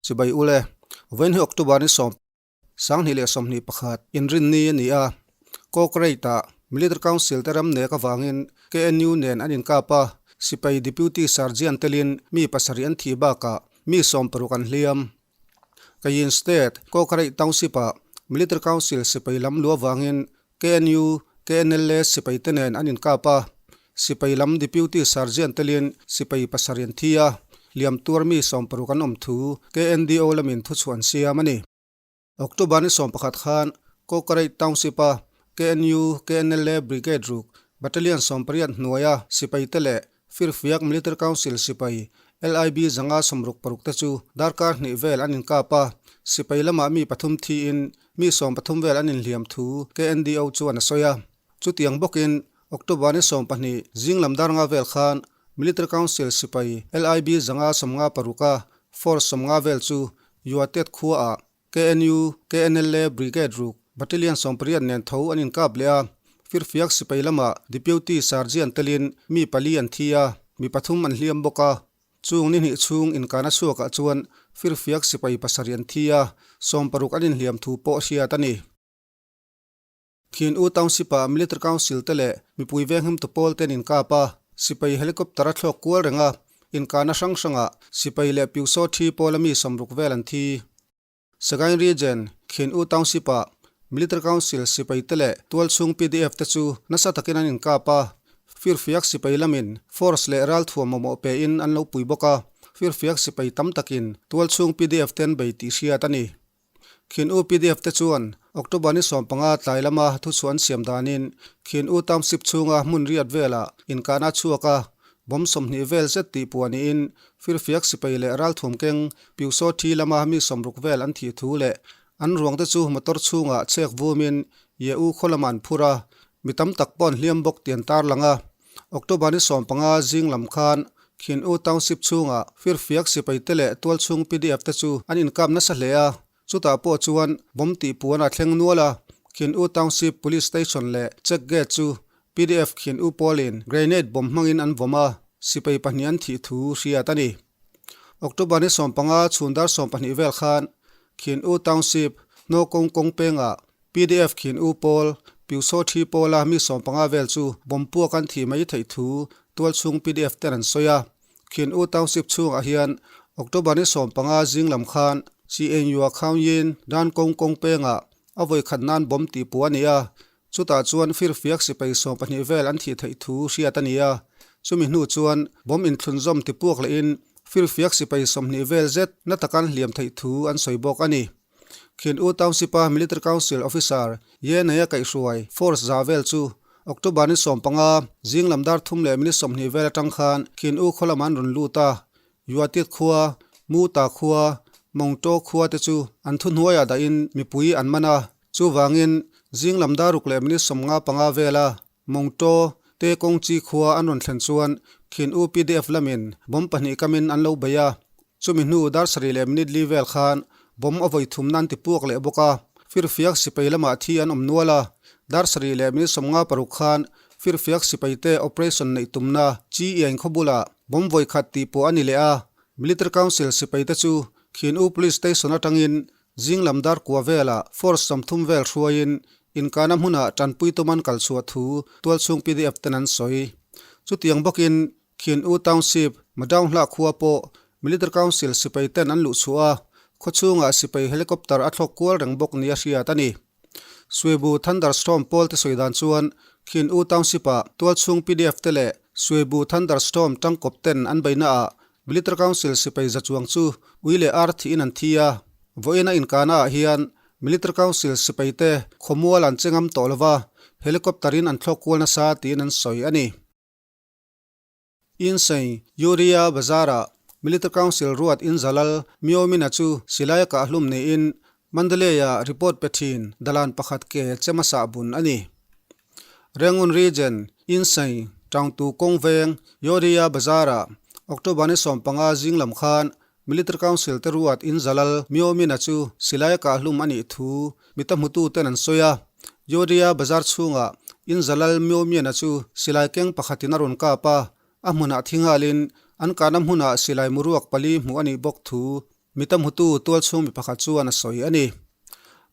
Chibai ule, vawiin hi October ni sawm 2021 inrinni a ni a, Kawkrate-ah Military Council te ram nek avangin KNU nen an inkap a, sipai Deputy Sergeant telin mi pasarih an thih bakah mi sawmparuk an hliam. Kayin State, Kawkrate Township-ah Military Council sipai lam lu avangin KNU, KNLA sipai te nen an inkap a, sipai lam Deputy Sergeant telin sipai pasarih an thi a, hliam tuar mi sawmparuk an awm thu KNDO lamin thuchhuah an siam a ni. October ni 11 khan Kawkareit Township-a KNU, KNLA Brigade ruk Battalion 18 hnuaia sipai te leh Firfiak Military Council sipai LIB 166 te chu darkar hnih vel an inkap a, sipai lamah mi pathum thiin mi 13 vel an inhliam thu KNDO chuan a sawi a. Chutiang bawkin October ni 12 zinglam dar nga vel khan Military Council sipai LIB 156 a Force 50 vel chu Yuatet khuaah KNU, KNLA Brigade ruk Battalion 18 nen tho an inkap leh a, Firfiak sipai lamah Deputy Sergeant telin mi pali an thi a, mi pathum an hliam bawk a. Chung ni hnih chhung inkana chhuakah chuan Firfiak sipai pasarih an thi a, 60 an inhliam thu pawh hriat a ni. Khin U Township-ah Military Council te leh mipui venghimtu pawl ten inkap a, sipai helicopter a thlawk kual reng a, inkahna hrang hrangah sipai leh piusaw thi pawla mi 60 vel an thi. Sagaing Region, Khin U Township-ah Military Council sipai te leh tualchhung PDF te chu nasa takin an inkap a, firfiak sipai lamin force leh ralthuam mamawh pein an lo pui bawk a, firfiak sipai tam takin tualchhung PDF ten bei tih hriat a ni. Khin U PDF te chuan October ni 15 tlai lama thuchhuah an siam danin Khin U Township chhunga hmun riat velah inkahna a chhuak a, bomb 20 vel zet tih puah niin firfiak sipai leh ralthuam keng Piusaw thi lama mi 60 vel an thih thu leh an ruang te chu motor chhungah chek vumin Ye U khaw lamah an phur a, mi tam tak pawh an hliam bawk tih an tarlang a. October ni 15 zing lam khan Khin U Township chhungah firfiak sipai te leh tualchhung PDF te chu an inkap nasa hle a, chutah pawh chuan bomb tih puan a thleng nual a. Khin U Township Police Station leh check gate chu PDF Khin U pawlin grenade bomb hmangin an vawm a, sipai pahnih an thih thu hriat a ni. October ni 15 chhun dar 12 vel khan Khin U Township Hnawkawng kawng pengah PDF Khin U pawl, Piusaw Thi pawla mi 15 vel chu bomb puak an thih mai theih thu tualchhung PDF ten an sawi a. Khin U Township chhungah hian October ni 15 zing lam khan CNU-a Khaungyin Dan Kawng kawng pengah a vawi khat nan bomb tih puh a ni a, chutah chuan firfiak sipai 12 vel an thih theih thu hriat a ni a. Chumi hnu chuan bomb inthlunzawm ti puak lehin firfiak sipai 20 vel zet na taka an hliam theih thu an sawi bawk a ni. Khin U Township-a Military Council Officer Ye Naya kaihhruai Force za vel chu October ni 15 zing lam dar thum leh minute 20 vel atang khan Khin U khaw lamah an rawn lut a, Yuatit khua, Mu Ta khua, Mong To khua te chu an thuhnuaiah dahin mipui an man a, chuvangin zing lam dar ruk leh minute 55 vela Mong To te kawng chi khua an rawn thlen chuan Khin U PDF lamin bomb pahnih kamin an lo bei a. Chumi hnu dar sarih leh minute li vel khan bomb a vawi thum nan ti puak leh bawk a, firfiak sipai lamah thi an awm nual a. Dar sarih leh minute 56 khan firfiak sipai te operation neih tumna chi iang khaw bulah bomb vawi khat tih pawh a ni leh a. Military Council sipai te chu Khin U Police Station atangin zing lam dar kua velah force 30 vel hruaiin inkahna hmunah tanpui tum an kal chhuah thu tualchhung PDF ten an sawi. Chutiang bawkin Khin U Township, Madaung Hlah khua pawh Military Council sipai ten an luh chhuah a, khaw chhungah sipai helicopter a thlawk kual reng bawk nia hriat a ni. Suibu Thunderstorm pawl te sawi dan chuan Khin U Township-ah tualchhung PDF te leh Suibu Thunderstorm tangkawp ten an beihnaah Military Council sipai za chuang chu ui leh ar thihin an thi a. Vawiin a inkahnaah hian Military Council sipai te khawmual an che ngam tawh lova, helicopter-in an thlawk kual nasa tiin an sawi a ni. Insein, Urea Bazar-ah Military Council ruat Inzalal Myomina chu silai a kah hlum niin Mandalay-ah report pe thin dalan pakhat ke chema sah bun a ni. Rangoon Region, Insein, Tangtu kawng veng, Urea Bazar-ah October ni 15 zing lam khan Military Council te ruat Inzalal Myomina chu silai a kah hlum a nih thu mita hmutu ten an sawi a. Urea Bazar chhungah Inzalal Myomiana chu silai keng pakhatin a rawn kap a, a hmunah thi nghalin an kahna hmunah silai muruak pali hmuh a nih bawk thu. Mi tam hutu tualchhung mi pakhat chuan a sawi a ni.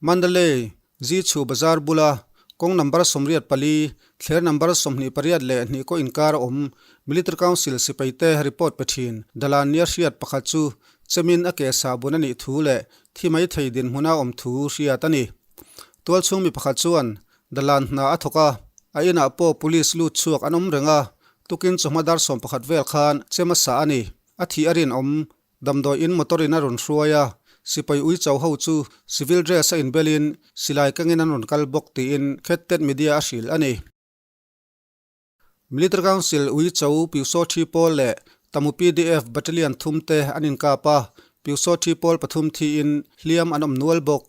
Mandalay Zichhu bazar bula kawng number 84, thler number 28 kaw inkar a awm Military Council sipaite report pe thin. Dalan nia hriat pakhat chu chemin a ke sahbun a nih thu leh thi mai thei dinhmuna awm thu hriat a ni. Tualchhung mi pakhat chuan Dalan hna a thawk a, a inah pawh police lut chhuak an awm reng a, tukin chawhma dar 11 vel khan chem a sah a ni. A thih a rinawm Damdawi in motor in a rawn hruai a, sipai ui cho ho chu civil dress a inbelin silai kengin an rawn kal bawk tiin Khettet Media a hrilh a ni. Military Council ui cho Pyusaw Thi Pawl leh Tamu pdf Battalion thum te an inkap a, Pyusaw Thi Pawl pathum thiin hliam an awm nual bawk.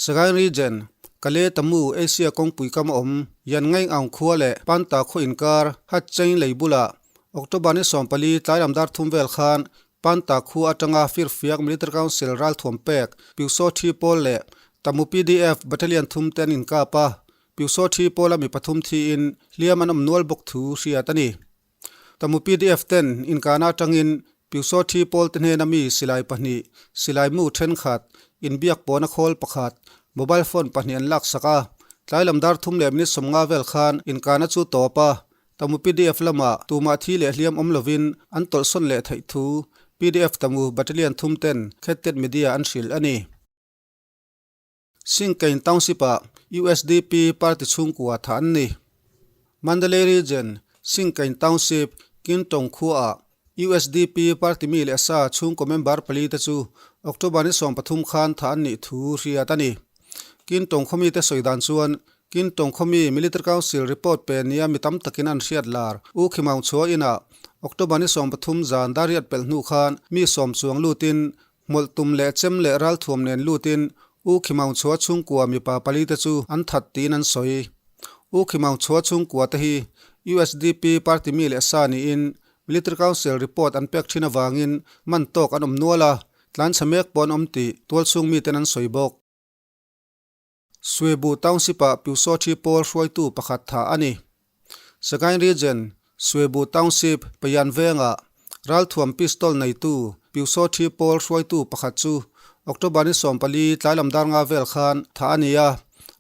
Sagaing Region, Kale Tamu Asia kawngpui kam a awm, Yan Ngaing Aung khua leh Panta khaw inkar Hat Chain lei bulah October ni 14 tlailam dar thum vel khan Panta khua atanga Firfiak Military Council ralthuam pek Pyusaw Thi Pawl leh Tamu pdf Battalion thum te an inkap a, Pyusaw Thi Pawla mi pathum thiin hliam an awm nual bawk thu hriat a ni. Tamu pdf ten inkahna atangin Pyusaw Thi Pawl te hnena mi silai pahnih, silai mu thenkhat, inbiak pawhna khawl pakhat, mobile phone pahnih an laksak a. Tlai lam dar thum leh minute 50 vel khan inkahna chu tawp a, Tamu pdf lamah tumah thi leh hliam awm lovin an tawlhsawn leh theih thu pdf Tamu Battalion thum ten Khettet Media an hrilh a ni. Singkain Township-ah usdp party chhungkua tha an ni. Mandalay Region, Singkain Township, Kintong khuaah usdp party mi leh sa chhungkaw member pali te chu October ni 13 khan tha an nih thu hriat a ni. Kintong khawmite sawi dan chuan Kintong khawmi Military Council report pe nia mi tam takin an hriat lar U Khimaung chhuah inah October ni 13 zan dariat pelh hnu khan mi sawm chuang lutin Hmawlh tum leh chem leh ralthuam nen lutin U Khimaung chhuah chhungkua mipa pali te chu an that tiin an sawi. U Khimaung chhuah chhungkua te hi usdp party mi leh sa niin Military Council report an pek thin avangin man tawk an awm nual a, tlanchhe mek pawh an awm tih tualchhung miten an sawi bawk. Swebu Township-ah Pyusaw Thi Pawl hruaitu pakhat tha a ni. Sagaing Region, Swebu Township, Payan vengah ralthuam pistol neitu Pyusaw Thi Pawl hruaitu pakhat chu October ni 14 tlailam dar nga vel khan tha a ni a.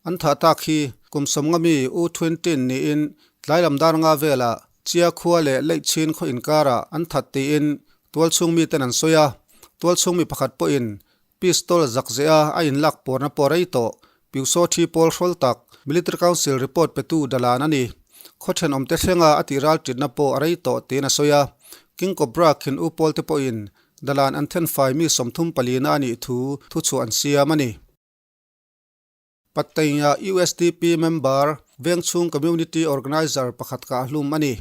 An thah tak hi kum 50 mi U Thwin Tin niin tlailam dar nga velah Chia khua leh Leihchin khaw inkarah an that tiin tualchhung miten an sawi a. Tualchhung mi pakhat pawhin Pistol zak zeh a a inlak pawrna pawh rei tawh. Pyusaw Thi Pawl hrawl tak, Military Council report petu Dalan a ni. Khaw thenawmte thlenga a tih ral titna pawh a rei tawh tiin a sawi a. King Cobra khin U Pawl te pawhin Dalan an thenfai mi 34 na a nih thu thuchhuah an siam a ni. Patainya usdp member, Vengchhung Community Organiser pakhat kah hlum a ni.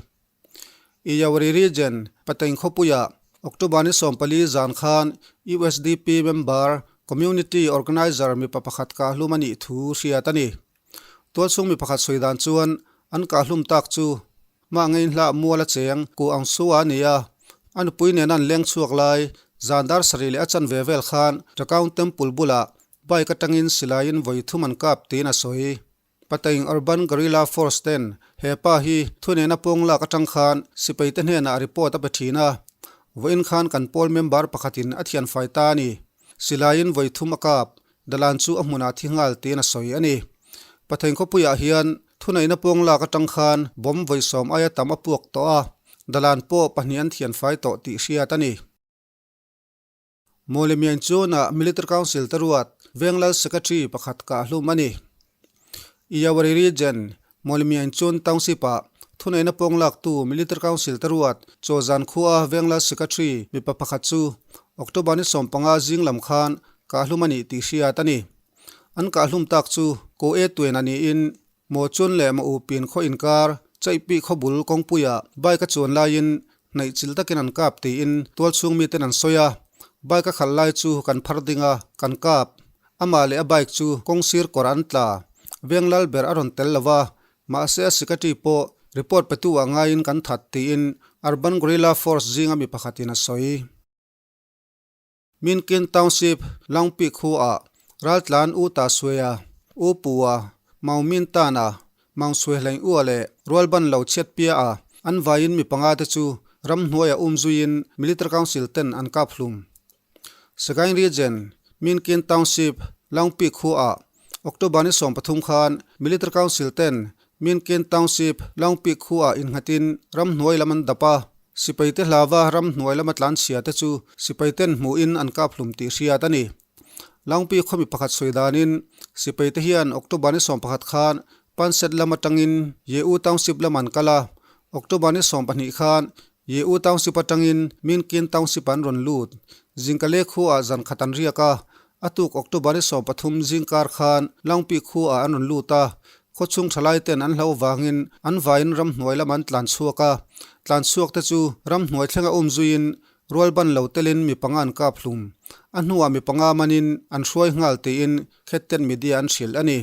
Iyawari Region, Pateng khawpuiah October ni 14 zan khan usdp member, Community Organiser mipa pakhat kah hlum a nih thu hriat a ni. Tualchhung mi pakhat sawi dan chuan an kah hlum tak chu mah ngei hlah mual a cheng ku ang su a ni a, a nupui nena an leng chhuak lai zan dar sarih leh a chanve vel khan Takaung Temple bulah bike atangin silaiin vawi thum an kap tiin a sawi. Pateng Urban Guerrilla Force ten he pa hi thunena pawng lak atang khan sipai te hnenah report a pe thin a. Vawiin khan kan pawl member pakhatin a thianfai ta a ni. Silaiin vawi thum a kap, Dalan chu a hmunah thi nghal tiin a sawi a ni. Pateng khawpuiah hian thuneihna pawng lak atang khan bomb vawi 10 aia tam a puak tawh a, Dalan pawh pahnih an thianfai tawh tih hriat a ni. Mawlemian chunah Military Council te ruat Venglal Secretary pakhat kah hlum a ni. Iyawari Region, Mawlemian chun Township-ah thuneihna pawng laktu Military Council te ruat Chawzan khua Venglal Secretary mipa pakhat chu October ni 15 zing lam khan kah hlum a nih tih hriat a ni. An kah hlum tak chu Ko E Tuen a niin Maw chun leh maw upin khaw inkar Chaihpih khaw bul kawngpuiah bike a chuan laiin hnaih chil takin an kap tiin tualchhung miten an sawi a. Bike a khalh lai chu kan phar ding a, kan kap. Amah leh a bike chu kawng sir kawr an tla. Veng lal ber a rawn tel lo va, mahse a secretary pawh report petu ah ngaiin kan that tiin Urban Guerrilla Force zinga mi pakhatin a sawi. Minkin Township, Langpi khuaah raltlan U Ta Suea, U Pua, Maung Min Tana, Maung Sue Hlaing Ua leh Rualban Lo Chhiat Pia a an vaiin mi panga te chu ramhnuaiah um zuiin Military Council ten an kap hlum. Sagaing Region, Minkin Township, Langpi khuaah October ni 13 khan Military Council ten Minkin Township, Langpi khuaah innghatin ramhnuai lam an dap a. Sipaite hlava ramhnuai lama tlanchhia te chu sipaiten hmuhin an kap hlum tih hriat a ni. Langpi khawmi pakhat sawi danin sipaite hian October ni 11 khan Panset lam atangin Ye-U Township lam an kal a, October ni 12 khan Ye-U Township atangin Minkin Township an rawn lut. Zingkale khuaah zan khat an riak a, a tuk October ni 13 zingkar khan Langpi khuaah an rawn lut a, khawchhung thalai ten an hlo vangin an vaiin ramhnuai lam an tlan chhuak a, tlan chhuak te chu ramhnuai thlenga um zuiin rual ban lo telin mi panga an kap hlum. A hnuah mi panga manin an hruai nghal tiin Khetten Media an hrilh a ni.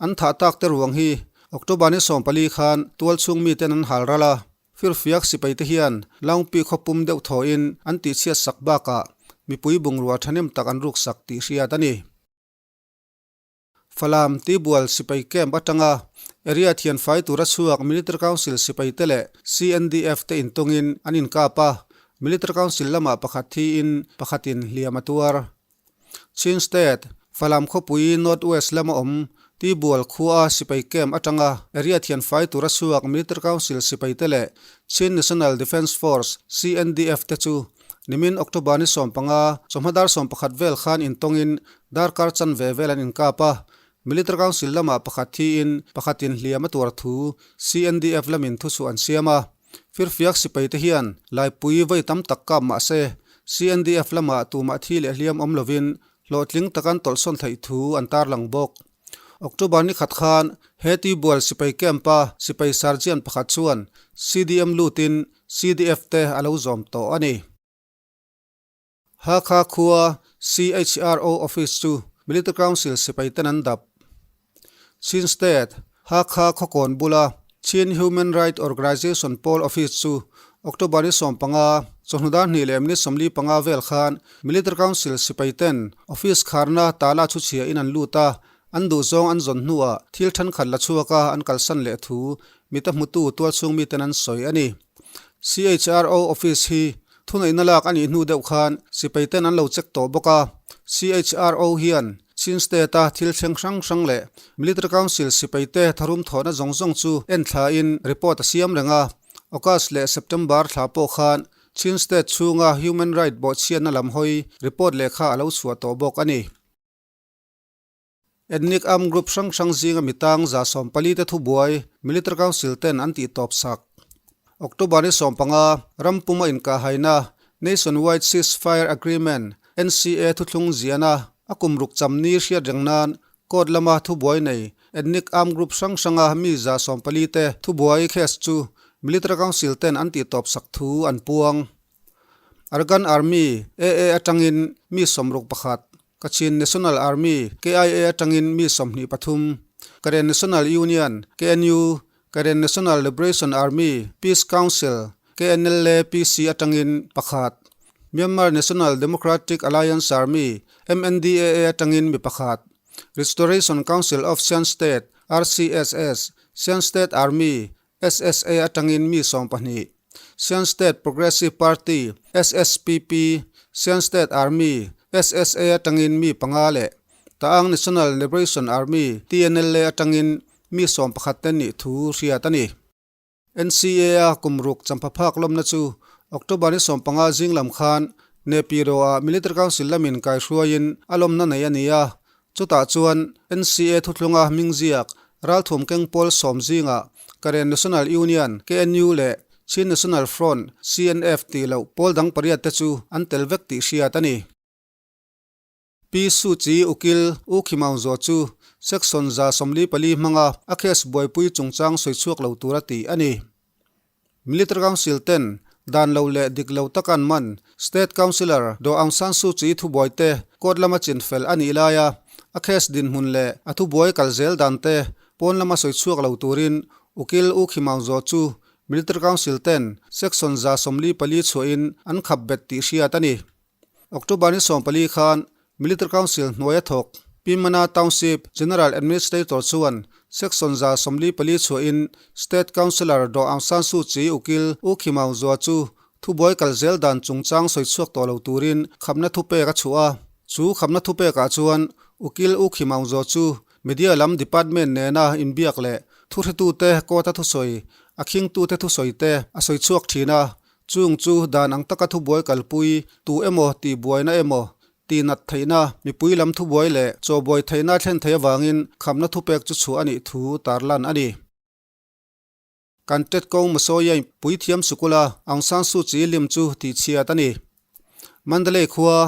An thah tak te ruang hi October ni 14 khan tualchhung miten an hal ral a, Firfiak sipai te hian Langpi khawpum deuh thawhin an tihchhiat sak bakah mipui bungrua thahnem tak an ruksak tih hriat a ni. Falam Tibual sipai camp atanga area thianfai tura chhuak Military Council sipai te leh CNDF te intawngin an inkap a, Military Council lamah pakhat thiin pakhatin hliam a tuar. Chin State, Falam khawpui North West lama awm Tibual khua sipai camp atanga area thianfai tura chhuak Military Council sipaite leh Chin National Defence Force, CNDF, te chu nimin October ni 15 chawhma dar 11 vel khan intawngin darkar chanve vel an inkap a. Military Council lamah pakhat thiin pakhatin hliam a tuar thu CNDF lamin thuchhuah an siam a. Firfiak sipaite hian Laipui vawi tam tak kap mah se, CNDF lamah tumah thi leh hliam awm lovin hlawhtling taka an tawlhsawn theih thu an tarlang bawk. October ni khat khan he Tuibual sipai camp-a sipai sergeant pakhat chuan CDM lutin CDF te a lo zawm tawh a ni. Hakha khua CHRO office chu Military Council sipai ten an dap. Chin State, Hakha khawkawn bula Chin Human Right Organization pawl office chu October ni 15, chawhnu dar hnih leh minute 45 vel khan Military Council sipai ten office kharna tala chu chhia in an lut a, an duhzawng an zawn hnuah thil thenkhat la chhuak a an kalsan leh thu mita hmutu tualchhung miten an sawi a ni. CHRO office hi Thuneihna lak a nih hnu deuh khan sipai ten an lo check tawh bawk a. CHRO hian Chin State-a thil thleng hrang hrang leh Military Council sipai te tharum thawhna zawng zawng chu en thlain report a siam reng a. August leh September thla pawh khan Chin State chhunga human right bawhchhiatna lam hawi report lehkha a lo chhuah tawh bawk a ni. Ethnic armed group hrang hrang zinga mi tang 14 te thubuai Military Council ten an tih tawp sak. October ni 15, ram puma inkahhaina Nationwide Ceasefire Agreement, NCA, thuthlung ziahna a kum ruk cham ni hriat reng nan court lama thubuai nei ethnic armed group hrang hranga mi 14 te thubuai case chu Military Council ten an tih tawp sak thu an puang. Arakan Army, AA, atangin mi 61, Kachin National Army, KIA, atangin mi 23, Karen National Union, KNU, Karen National Liberation Army, Peace Council, KNLA PC, atangin pakhat, Myanmar National Democratic Alliance Army, MNDAA, atangin mi pakhat, Restoration Council of Shan State, RCSS, Shan State Army, SSA, atangin mi 12, Shan State Progressive Party, SSPP, Shan State Army, SSA, atangin mi panga leh Ta'ang National Liberation Army, TNLA, atangin mi 11 te nih thu hriat a ni. NCA-a kum ruk champha phak lawmna chu October ni 15 zing lam khan Nepiro-ah Military Council lamin kaihruaiin a lawmna nei a ni a, Chutah chuan NCA thuthlunga hming ziak ralthum keng pawl sawm zingah Karen National Union, KNU, leh Chin National Front, CNF, tih loh pawl dang pariat te chu an tel vek tih hriat a ni. Pi Suu Kyi ukil U Khi Maung Zaw chu Section 144 hmanga a case buaipui chungchang sawi chhuak lo tura tih a ni. Military Council ten dan lo leh dik lo taka an man State Councillor Daw Aung San Suu Kyi thubuai te court lama chinfel a nih laia a case dinhmun leh a thubuai kal zel dan te pawn lama sawi chhuak lo turin Ukil U Khi Maung Zaw chu Military Council ten Section 144 chhuahin an khap bet tih hriat a ni. October ni 14 khan Military Council hnuaia thawk Pyinmana Township General Administrator chuan Section 144 chhuahin State Councillor Daw Aung San Suu Kyi ukil U Khi Maung Zaw chu Thubuai kal zel dan chungchang sawi chhuak tawh lo turin khamna thupek a chhuah a. Chu khamna thupekah chuan Ukil U Khi Maung Zaw chu Media lam department nena inbiak leh thuhretute court-a thusawi, a khingtute thusawi te a sawi chhuak thin a. Chung chu dan ang taka thubuai kalpui tu emaw tihbuaina emaw Tihnat theihna, mipui lam thubuai leh chawhbuai theihna thlen theih avangin khamna thupek chu chhuah a nih thu tarlan a ni. Kan tet kawng Masoia puithiam sikula Aung San Suu Kyi lim chu tihchhiat a ni. Mandalay khua,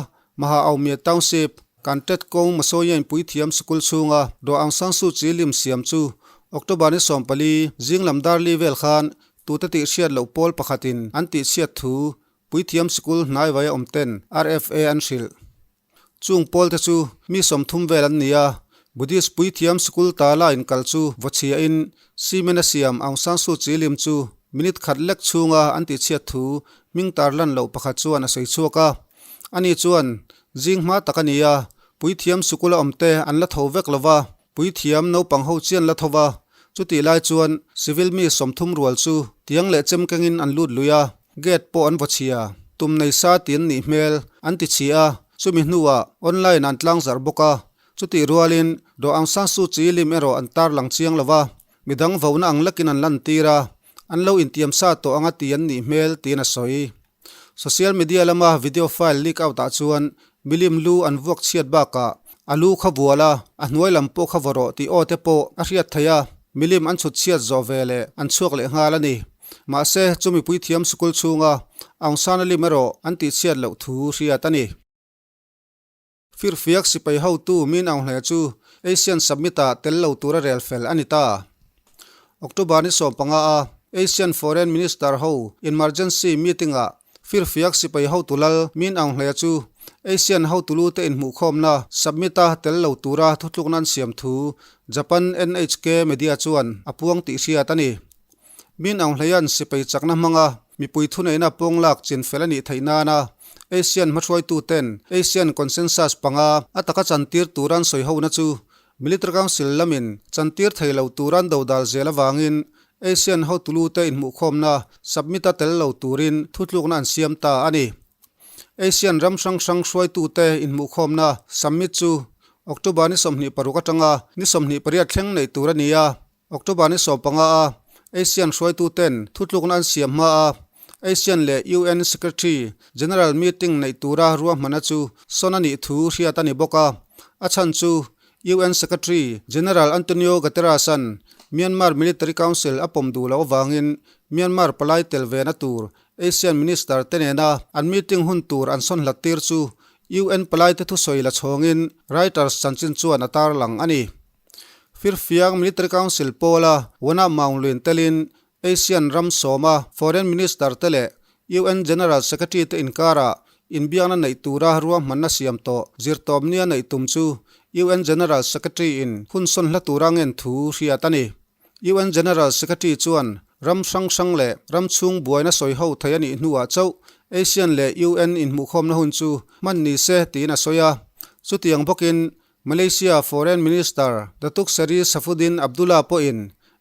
Maha Aumye Township, kan tet kawng Masoia puithiam sikul chhunga Daw Aung San Suu Kyi lim siam chu October ni 14 zinglam darli vel khan tute tihhriat loh pawl pakhatin an tihchhiat thu Puithiam sikul hnaivaia awm ten RFA an hrilh. Chung pawl te chu mi 30 vel an ni a, Buddhist puithiam sikul tala inkal chu vawchhiahin cement a siam Aung San Suu Kyi lim chu minute khat lek chhunga an tihchhiat thu hming tarlan loh pakhat chuan a sawi chhuak a. Ani chuan, Zing hma tak a ni a, puithiam sikula awm te an la tho vek lo va, Puithiam naupang ho chian la tho va, chutih lai chuan civil mi 30 rual chu tiang leh chem kengin an lut lui a, gate pawh an vaw chhia. Tum nei sa ti an nih hmel an ti chhi a, chumi hnuah online an tlang zarh bawk a, chutih rualin Daw Aung San Suu Kyi lim erawh an tar lang chiang lo va, midang vona ang lekin an lantir a, an lo intiam sa tawh anga ti an nih hmel tiin a sawi. Social media lama video file leak out ah chuan milim lu an vuak chhiat bakah a lu kha vual a, a hnuai lam pawh kha vaw rawh tih aw te pawh a hriat theih a, milim an chhut chhiat zawh ve leh an chhuak leh nghal a ni. Mahse, chu mipui thiam sikul chhunga Aung San a lim erawh an tih chhiat loh thu hriat a ni. Firfiak sipai hotu Min Aung Hlaing chu Asian Summit-ah tel lo tura rel fel a ni ta. October ni 15 a Asian Foreign Minister ho Emergency Meeting-ah Firfiak sipai hotu lal Min Aung Hlaing chu Asian hotu lu te inhmuhkhawmna Summit-a tel lo tura thutlukna an siam thu Japan NHK media chuan a puang tih hriat a ni. Min Aung Hlaing sipai chakna hmanga mipui thuneihna pawnglak chin fel a nih theih nana Asian hmahruaituten Asian Consensus panga a taka chantir tura an sawi hona chu Military Council lamin chantir thei lo tura an dodal zel avangin Asian hotulute inhmuhkhawmna submit-a tel lo turin thutlukna an siam ta a ni. Asian ram hrang hrang hruaitute inhmuhkhawmna summit chu October ni 26 atanga ni 28 thleng neih tur a ni a. October ni 15 a Asian hruaituten thutlukna an siam hma a, Asian leh UN Secretary General meeting neih tura ruahmanna chu sawn a nih thu hriat a ni bawk a. A chhan chu UN Secretary General Antonio Guterres-a'n Myanmar Military Council a pawm duh loh avangin Myanmar palai tel vena tur Asian Minister te nena an meeting hun tur an sawn hlat tir chu UN palaite thusawi la chhawngin Reuters chanchin chuan a tarlang a ni. Firfiang Military Council pawla Wana Maung Lwin telin Asian ram sawma Foreign Minister te leh UN General Secretary te inkarah inbiakna neih tura ruahmanna siam tawh zirtawpnia neih tum chu UN General Secretary in hun sawn hla tura ngen thu hriat a ni. UN General Secretary chuan ram hrang hrang leh ram chhung buaina sawi ho thei a nih hnuah chauh Asian leh UN inhmuhkhawmna hun chu hman ni se tiin a sawi a. Chutiang bawkin Malaysia Foreign Minister Datuk Seri Saifuddin Abdullah pawhin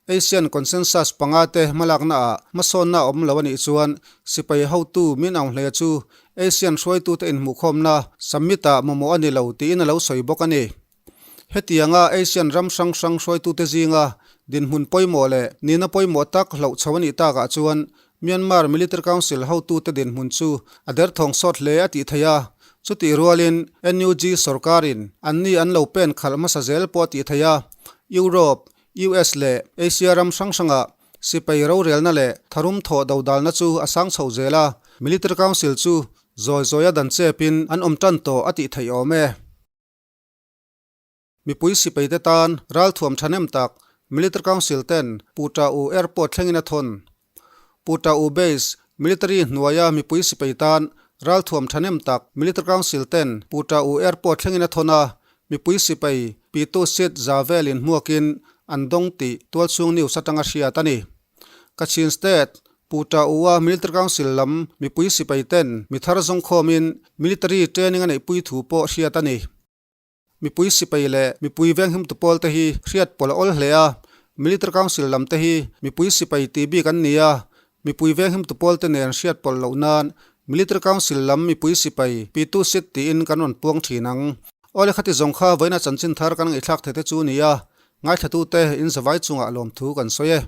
Asian Consensus panga te hmalaknaah hmasawnna a awm lo a nih chuan sipai hotu Min Aung Hlaing chu Asian hruaitute inhmuhkhawmna summit-ah mamawh a ni lo tiin a lo sawi bawk a ni. Hetianga Asian ram hrang hrang hruaitute zinga dinhmun pawimawh leh nihna pawimawh tak hloh chho a nih takah chuan Myanmar Military Council hotute dinhmun chu a derthawng sawt hle a tih theih a, chutih rualin NUG sorkarin anni an lo pen khalh hmasa zel pawh a tih theih a. Europe, US leh Asia ram hrang hrangah sipai rorelna leh tharum thawh dodalna chu a sang chho zel a, Military Council chu zawi zawia dan chepin an awm tan tawh a tih theih awm e. Mipui sipaite tan ralthuam thahnem tak Military Council ten Puta U Airport thlengin a thawn. Puta U Base Military hnuaia mipui sipai tan ralthuam thahnem tak Military Council ten Puta U Airport thlengin a thawn a, mipui sipai Pitu Sit za velin hmuakin an dawng tih tualchhung news atanga hriat a ni. Kachin State Puta U-a Military Council lam mipui sipai ten mi thar zawngkhawmin military training a neihpui thu pawh hriat a ni. Mipui sipai leh mipui venghimtu pawl te hi hriat pawlh a awl hle a, Military Council lam te hi mipui sipai tih bik an ni a, Mipui venghimtu pawlte nen hriat pawlh loh nan Military Council lam mipui sipai Pitu Sit tiin kan rawn puang thin ang. Awle khati zawng kha vawiina chanchin thar kan ngaihthlak thei te chu nia, ngaithlatute in zavai chungah lawmthu kan sawi e.